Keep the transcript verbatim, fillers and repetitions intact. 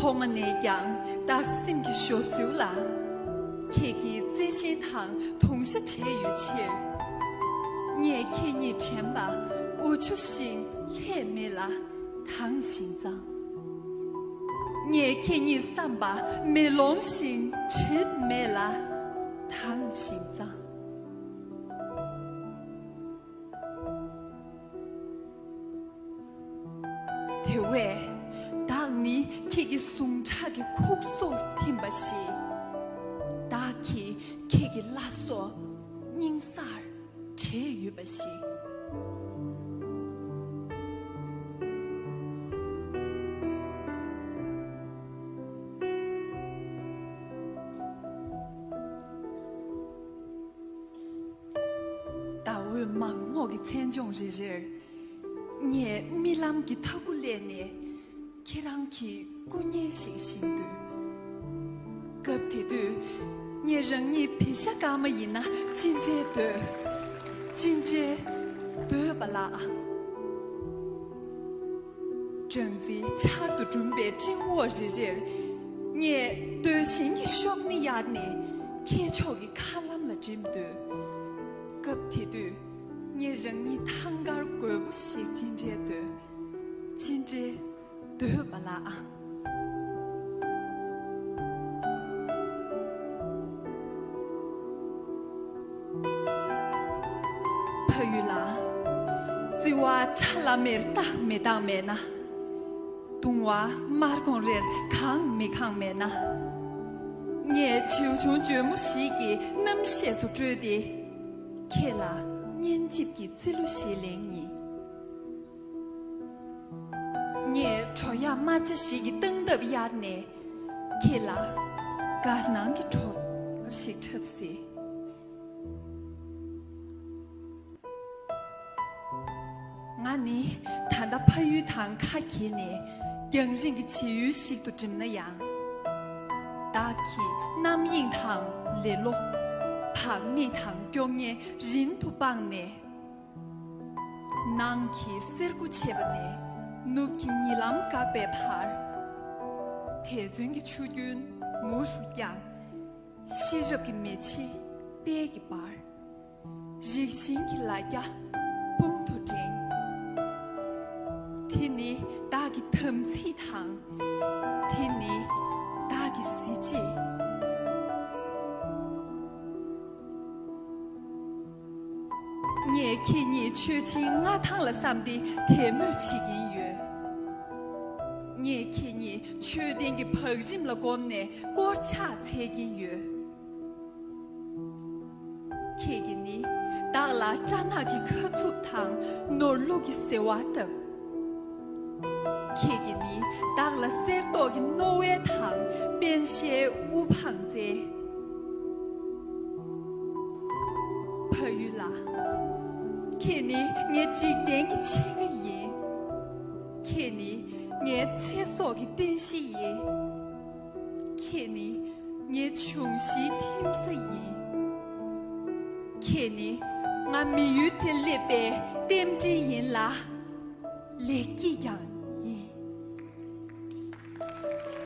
ཐོག་མ་ནས་ཀྱང་བདག་སེམས་ཀྱི་ཞོ་ཟེའུ་ལ། ཁྱེད་ཀྱི་བརྩེ་ཞེན་དང་དུང་ཞྭ་བྲལ་ཡོད་ཕྱིར། ངས་ཁྱེད་ཉིད་དྲན་པ་འུ་ཆུ་བཞིན་ལྷད་མེད་ལ་དྭངས་ཤིང་གཙང་། ངས་ཁྱེད་ཉིད་བསམ་པ་མེ་ལོང་བཞིན་གྲིབ་མེད་ལ་དྭངས་ཤིང་གཙང་། དེ་བས། བདག་ནི་ཁྱེད་ཀྱི་ཟུངས་ཁྲག་གི་ཁུག་སོར་ཐིམ་པ་ཞིག། བདག་གིས་ཁྱེད་ཀྱི་བླ་སྲོག་སྙིང་སར་བྲེས་ཡོད་པ་ཞིག། ཟླ་འོད་མག་མོག་གི་མཚན་ལྗོངས་རེ་རེར། ངས་རྨི་ལམ་གྱི་མཐའ་སྐུ་ལས་ནས་ཁྱེད་རང་གི་སྐུ་བརྙན་ཞིག་བཞེངས་དུས། སྐབས་དེ་དུས་ངས་རང་ཉིད་བི་ཤ་སྐར་མ་ཡིན་ན་ཅི་འདྲའི་འདོད། ཅི་འདྲའི་འདོད་པ་ལགས། སྦྲང་རྩིའི་ཆར་དུ་བསྒྲུངས་པའི་སྤྲིན་འོག་རེ་རེར། ངས་འདོད་ཞེན་གྱི་གཤོག་སྣེ་གཡར་ནས་ཁྱེད་ཕྱོགས་ཀྱི་མཁའ་ལམ་ལ་འགྲིམ་འདོད། སྐབས་དེ་དུས་ངས་རང་ཉིད་ཐང་དཀར་རྒོད་པོ་ཞིག་ཅི་འདྲའི་འདོད། ཅི་འདྲའི་འདོད་པ་ལགས། ཕ་ཡུལ་ལ། བརྩེ་བ་ཁྲ་ལམ་མེར་རྟག་མི་རྟག་མེད་ན། གདུང་བ་དམར་གོང་རེར་གང་མི་གང་མེད་ན། ངས་བྱིའུ་ཆུང་འཇོལ་མོ་ཞིག་གི་རྣམ་ཤེས་སུ་སྤྲུལ་ཏེ། ཁྱེད་ལ་སྙན་འཇེབས་ཀྱི་རྩེ་གླུ་ཞིག་ལེན་ཡིན། ངས་གྲོ་གཡག་དམར་ཆ་ཞིག་གི་སྟངས་སྟབས་གཡར་ནས། ཁྱེད་ལ་དགའ་སྣང་གི་གྲོགས་ཤིག་འཁྲབ་སྲིད། ང་ནི་ད་ལྟ་ཕ་ཡུལ་དང་ཁ་གྱེས་ནས་རྒྱང་རིང་གི་བྱེས་ཡུལ་ཞིག་ཏུ་འགྲིམ་ན་ཡང་། བདག་གི་རྣམ་གཡེང་དང་ལེ་ལོ། བག་མེད་དང་སྐྱོ་ངལ་རིང་དུ་སྤངས་ནས། ནང་གི་གསེར་སྒོ་ཕྱེས་པ་ནས་ནུབ་ཀྱི་ཉི་ལམ་འགག་པའི་བར། དད་བརྩོན་གྱི་ཆུ་རྒྱུན་མུ་རུ་བརྐྱངས། ཤེས་རབ་ཀྱི་མེ་ལྕེ་དཔལ་གྱིས་འབར། རིགས་ཞེན་གྱི་ལ་རྒྱ་དཔུང་དུ་འགྲེང་། དེ་ནི་བདག་གི་དམ་ཚིག་དང་། དེ་ནི་བདག་གི་གཟི་བརྗིད། ངས་ཁྱེད་ཉིད་མཆོད་སྤྲིན་མངའ་ཐང་ལ་བསམ་སྟེ་དད་མོས་བྱེད་ཀྱིན་ཡོད། ངས་ཁྱེད་ཉིད་མཆོད་རྟེན་གྱི་བང་རིམ་ལ་བསྒོམས་ནས་དཀོར་ཆག་འཚལ་གྱིན་ཡོད། ཁྱེད་ཀྱིས་ནི་བདག་ལ་སྦྲ་ནག་གི་ཁ་ཚུབ་དང་ནོར་ལུག་གི་ཟེ་བ་བཏབ། ཁྱེད་ཀྱིས་ནི་བདག་ལ་གསེར་མདོག་གི་རྣོ་དབལ་དང་པཎ་ཞྭའི་དབུ་འཕང་བསྩལ། ཕ་ཡུལ་ལགས། ཁྱེད་ནི་ངའི་འཇིག་རྟེན་གྱི་ཕྱེད་ཀ་ཡིན། ཁྱེད་ནི་ངའི་ཚེ་སྲོག་གི་རྟེན་གཞི་ཡིན། ཁྱེད་ནི་ངའི་འབྱུང་བཞིའི་ཐིམ་ས་ཡིན། ཁྱེད་ནི་ང་མི་ཡུལ་དེར་སླེབས་པའི་རྟེན་འབྲེལ་ཡིན་ལ། ལེགས་སྐྱེས་ཀྱང་